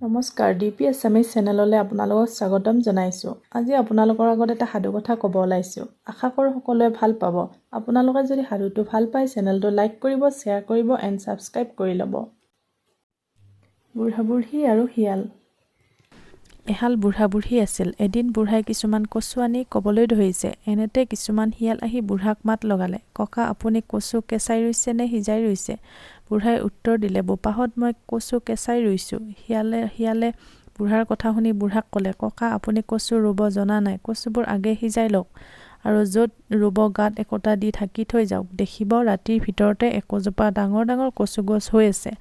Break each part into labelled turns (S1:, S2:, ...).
S1: নমস্কাৰ, D P Assamese চেনেললৈ আপোনালোকক স্বাগতম জনাইছোঁ। আজি আপোনালোকৰ আগত এটা সাধুকথা ক'ব ওলাইছোঁ। আশা কৰোঁ সকলোৱে ভাল পাব। আপোনালোকে যদি সাধুটো ভাল পায়, চেনেলটো লাইক কৰিব, শ্বেয়াৰ কৰিব এণ্ড ছাবস্ক্ৰাইব কৰি ল'ব। বুঢ়া বুঢ়ী আৰু শিয়াল। এহাল বুঢ়া বুঢ়ী আছিল। এদিন বুঢ়াই কিছুমান কচু আনি ক'বলৈ ধৰিছে, এনেতে কিছুমান শিয়াল আহি বুঢ়াক মাত লগালে, "ককা, আপুনি কচু কেঁচাই ৰুইছে নে সিজাই ৰুইছে?" বুঢ়াই উত্তৰ দিলে, "বোপাহঁত, মই কচু কেঁচাই ৰুইছোঁ।" শিয়ালে বুঢ়াৰ কথা শুনি বুঢ়াক ক'লে, "ককা, আপুনি কচু ৰুব জনা নাই। কচুবোৰ আগে সিজাই লওক আৰু য'ত ৰুব গাঁত একোটা দি ঢাকি থৈ যাওক। দেখিব ৰাতিৰ ভিতৰতে একোজোপা ডাঙৰ ডাঙৰ কচু গছ হৈ আছে।"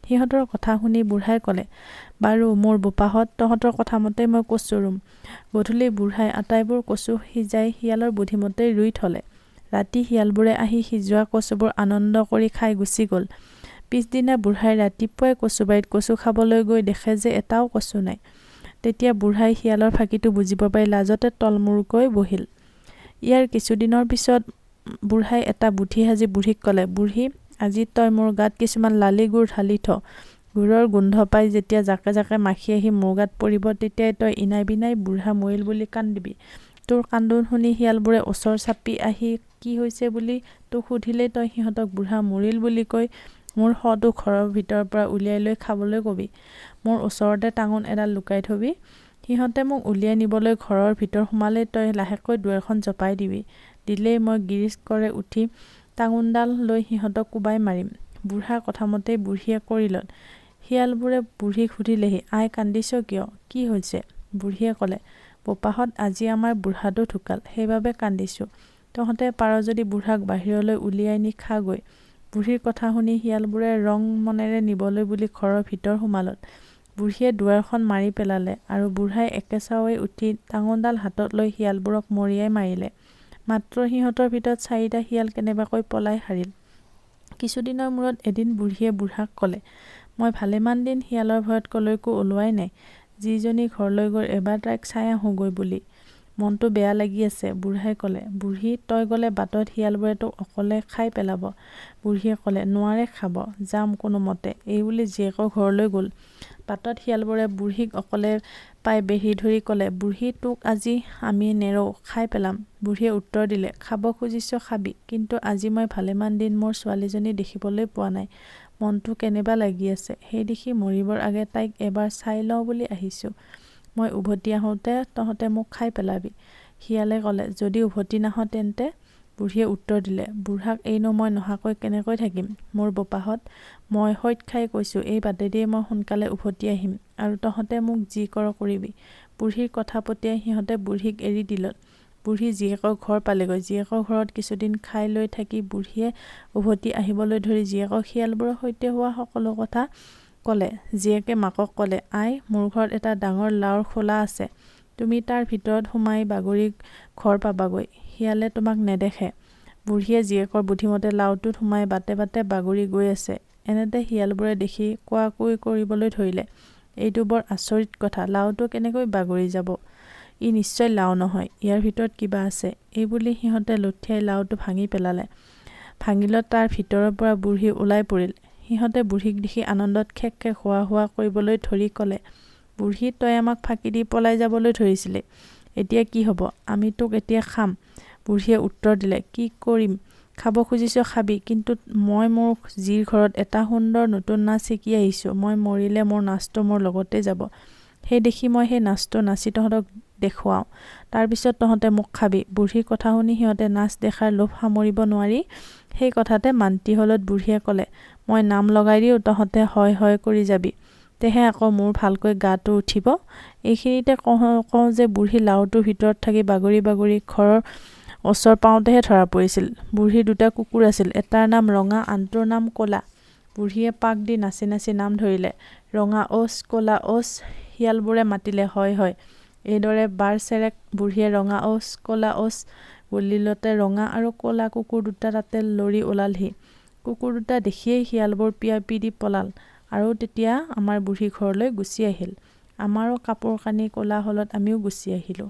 S1: সিহঁতৰ কথা শুনি বুঢ়াই ক'লে, "বাৰু মোৰ বোপাহঁত, তহঁতৰ কথামতেই মই কচু ৰুম।" গধূলি বুঢ়াই আটাইবোৰ কচু সিজাই শিয়ালৰ বুদ্ধিমতেই ৰুই থ'লে। ৰাতি শিয়ালবোৰে আহি সিজোৱা কচুবোৰ আনন্দ কৰি খাই গুচি গ'ল। পিছদিনা বুঢ়াই ৰাতিপুৱাই কচুবাৰীত কচু খাবলৈ গৈ দেখে যে এটাও কচু নাই। তেতিয়া বুঢ়াই শিয়ালৰ ফাঁকিটো বুজিব পাৰি লাজতে তলমূৰকৈ বহিল। ইয়াৰ কিছুদিনৰ পিছত বুঢ়াই এটা বুদ্ধি সাজি বুঢ়ীক ক'লে, "বুঢ়ী, আজি তই মোৰ গাত কিছুমান লালি গুৰ ঢালি থ। গুৰৰ গোন্ধ পাই যেতিয়া জাকে জাকে মাখি আহি মোৰ গাত পৰিব, তেতিয়াই তই ইনাই বিনাই বুঢ়া মৰিল বুলি কান্দিবি। তোৰ কান্দোন শুনি শিয়ালবোৰে ওচৰ চাপি আহি কি হৈছে বুলি তোক সুধিলেই তই সিহঁতক বুঢ়া মৰিল বুলি কৈ মোৰ শটো ঘৰৰ ভিতৰৰ পৰা উলিয়াই লৈ খাবলৈ কবি। মোৰ ওচৰতে টাঙোন এডাল লুকাই থবি। সিহঁতে মোক উলিয়াই নিবলৈ ঘৰৰ ভিতৰ সোমালেই তই লাহেকৈ দুৱাৰখন জপাই দিবি। দিলেই মই গিৰিচ কৰে উঠি টাঙোনডাল লৈ সিহঁতক কোবাই মাৰিম।" বুঢ়াৰ কথামতেই বুঢ়ীয়ে কৰিলত। শিয়ালবোৰে বুঢ়ীক সুধিলেহি, "আই, কান্দিছ কিয়? কি হৈছে?" বুঢ়ীয়ে ক'লে, "বোপাহঁত, আজি আমাৰ বুঢ়াটো ঢুকাল, সেইবাবে কান্দিছোঁ। তহঁতে পাৰ যদি বুঢ়াক বাহিৰলৈ উলিয়াই নি খাগৈ।" বুঢ়ীৰ কথা শুনি শিয়ালবোৰে ৰং মনেৰে নিবলৈ বুলি ঘৰৰ ভিতৰ সোমালত বুঢ়ীয়ে দুৱাৰখন মাৰি পেলালে আৰু বুঢ়াই একেচাৱেই উঠি টাঙোনডাল হাতত লৈ শিয়ালবোৰক মৰিয়াই মাৰিলে। মাত্ৰ সিহঁতৰ ভিতৰত চাৰিটা শিয়াল কেনেবাকৈ পলাই সাৰিল। কিছুদিনৰ মূৰত এদিন বুঢ়ীয়ে বুঢ়াক ক'লে, "মই ভালেমান দিন শিয়ালৰ ভয়ত ক'লৈকো ওলোৱাই নাই। জীজনী ঘৰলৈ গৈ এবাৰ তাইক চাই আহোঁগৈ বুলি মনটো বেয়া লাগি আছে।" বুঢ়াই ক'লে, "বুঢ়ী, তই গ'লে বাটত শিয়ালবোৰে তোক অকলে খাই পেলাব।" বুঢ়ীয়ে ক'লে, "নোৱাৰে খাব, যাম কোনোমতে।" এইবুলি জীয়েকৰ ঘৰলৈ গ'ল। বাটত শিয়ালবোৰে বুঢ়ীক অকলে পাই বেঢ়ি ধৰি ক'লে, "বুঢ়ী, তোক আজি আমি নেৰোঁ, খাই পেলাম।" বুঢ়ীয়ে উত্তৰ দিলে, "খাব খুজিছ খাবি, কিন্তু আজি মই ভালেমান দিন মোৰ ছোৱালীজনী দেখিবলৈ পোৱা নাই, মনটো কেনেবা লাগি আছে, সেইদেখি মৰিবৰ আগে তাইক এবাৰ চাই লওঁ বুলি আহিছোঁ। মই উভতি আহোঁতে তহঁতে মোক খাই পেলাবি।" শিয়ালে ক'লে, "যদি উভতি নাহ তেন্তে?" বুঢ়ীয়ে উত্তৰ দিলে, "বুঢ়াক এইনো মই নহাকৈ কেনেকৈ থাকিম? মোৰ বোপাহঁত, মই সৈত খাই কৈছোঁ, এই বাটেদিয়েই মই সোনকালে উভতি আহিম আৰু তহঁতে মোক যি কৰ কৰিবি।" বুঢ়ীৰ কথা পতিয়াই সিহঁতে বুঢ়ীক এৰি দিলত বুঢ়ী জীয়েকৰ ঘৰ পালেগৈ। জীয়েকৰ ঘৰত কিছুদিন খাই লৈ থাকি বুঢ়ীয়ে উভতি আহিবলৈ ধৰি জীয়েকক শিয়ালবোৰৰ সৈতে হোৱা সকলো কথা ক'লে। জীয়েকে মাকক ক'লে, "আই, মোৰ ঘৰত এটা ডাঙৰ লাওৰ খোলা আছে। তুমি তাৰ ভিতৰত সোমাই বাগৰি ঘৰ পাবাগৈ, শিয়ালে তোমাক নেদেখে।" বুঢ়ীয়ে জীয়েকৰ বুদ্ধিমতে লাওটোত সোমাই বাটে বাটে বাগৰি গৈ আছে, এনেতে শিয়ালবোৰে দেখি কোৱাকুই কৰিবলৈ ধৰিলে, "এইটো বৰ আচৰিত কথা, লাওটো কেনেকৈ বাগৰি যাব? ই নিশ্চয় লাও নহয়, ইয়াৰ ভিতৰত কিবা আছে।" এইবুলি সিহঁতে লঠিয়াই লাওটো ভাঙি পেলালে। ভাঙিলত তাৰ ভিতৰৰ পৰা বুঢ়ী ওলাই পৰিল। সিহঁতে বুঢ়ীক দেখি আনন্দত খেক খেক হোৱা হোৱা কৰিবলৈ ধৰি ক'লে, "বুঢ়ী, তই আমাক ফাঁকি দি পলাই যাবলৈ ধৰিছিলি, এতিয়া কি হ'ব? আমি তোক এতিয়া খাম।" বুঢ়ীয়ে উত্তৰ দিলে, "কি কৰিম, খাব খুজিছ খাবি, কিন্তু মই মোৰ জীৰ ঘৰত এটা সুন্দৰ নতুন নাচ শিকি আহিছোঁ। মই মৰিলে মোৰ নাচটো মোৰ লগতে যাব। সেইদেখি মই সেই নাচটো নাচি তহঁতক দেখুৱাওঁ, তাৰ পিছত তহঁতে মোক খাবি।" বুঢ়ীৰ কথা শুনি সিহঁতে নাচ দেখাৰ লোভ সামৰিব নোৱাৰি সেই কথাতে মান্তি হ'লত বুঢ়ীয়ে ক'লে, "মই নাম লগাই দিওঁ, তহঁতে হয় হয় কৰি যাবি, তেহে আকৌ মোৰ ভালকৈ গাটো উঠিব।" এইখিনিতে কওঁ কওঁ যে বুঢ়ী লাওটোৰ ভিতৰত থাকি বাগৰি বাগৰি ঘৰৰ ওচৰ পাওঁতেহে ধৰা পৰিছিল। বুঢ়ীৰ দুটা কুকুৰ আছিল, এটাৰ নাম ৰঙা, আনটোৰ নাম ক'লা। বুঢ়ীয়ে পাক দি নাচি নাচি নাম ধৰিলে, "ৰঙা অ'চ, ক'লা অ'চ।" শিয়ালবোৰে মাতিলে, "হয় হয়।" এইদৰে বাৰচেৰেক বুঢ়ীয়ে "ৰঙা অ'চ, ক'লা অ'চ" বুলিলতে ৰঙা আৰু ক'লা কুকুৰ দুটা তাতে লৰি ওলালহি। কুকুৰ দুটা দেখিয়েই শিয়ালবোৰ পিয়াপি দি পলাল আৰু তেতিয়া আমাৰ বুঢ়ী ঘৰলৈ গুচি আহিল। আমাৰো কাপোৰ কানি ক'লা হ'লত আমিও গুচি আহিলোঁ।